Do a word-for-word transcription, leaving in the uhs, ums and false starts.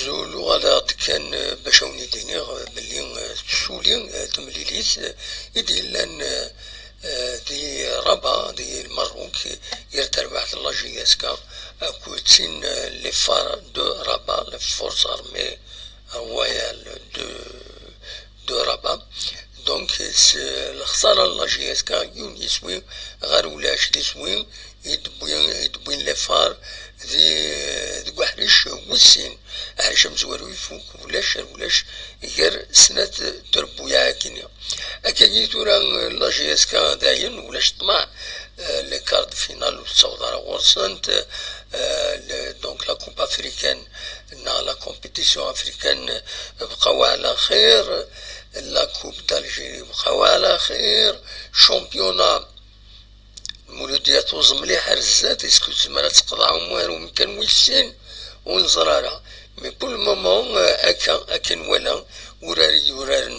Luɣaleɣ-d kan, eh, bac a wen-id-iniɣ, eh, belli, eh, tessuli, eh, temlilit, eh, i d-yellan, eh, eh, di Rabat, di Lmerruk, gar terbaɛt n la J S K akked tin, eh, les Phares de Rabat, les Forces Armées Royales de, de Rabat. Donc, s lexsara n la J S K, yiwen yiswi ɣer ulac d iswi i d-wwin, i d-wwin les Phares di, deg uḥric wis sin. Aḥric amezwaru ifuk, ulac ar ulac gar snat trebbuyaɛ akkenni. Akkagi tura, la J S K dayen, ulac ṭṭmeɛ, eh, les quarts de finale ur tettaweḍ ara ɣur-sent, eh, le-, donc la Coupe africaine neɣ la compétition africaine, eh, bqaw ɛla xir, la Coupe d'Algérie bqaw ɛla xir, championnat Muludya tuẓ mliḥ ar zdat, est-ce que tezmer ad teqḍeɛ umwaru umkan wis sin? Ur neẓri ara. Mais pour le moment, euh, akka, akka nwala urar i yuraren